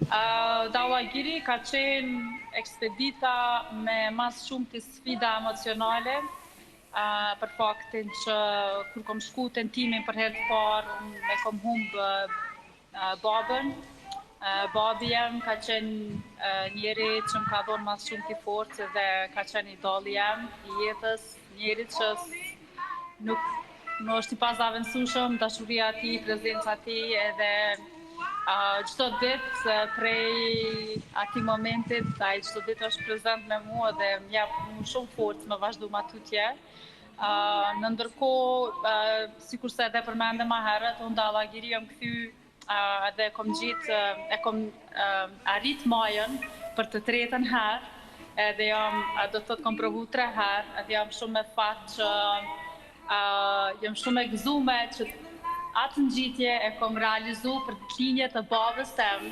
Dhaulagiri ka qenë ekspedita me ma s'shumti sfida emocionale, për faktin që kur kom shku tentimin për herë të parë, unë e kom humb babën. Babi jem ka qenë njeri që më ka dhonë ma s'shumti forcë dhe ka qenë idoli jem i jetës, njeri që nuk nuk është i pazavendësueshëm, dashuria e tij, prezenca e tij edhe çdo ditë prej atij momentit, ai çdo ditë është prezent me mua dhe më jep mu shumë forcë me vazhdu ma tutje. Në ndërkohë, sikurse edhe përmende ma herët, unë Dhaulagiri jam kthy edhe kom gjetë, e kom arrit majën për të tretën herë, edhe jam, do të thotë kom provu tre herë, edhe jam shumë me fat që jam shumë e gëzume që atë ngjitje e kom realizu për ditëlindje të babës tem.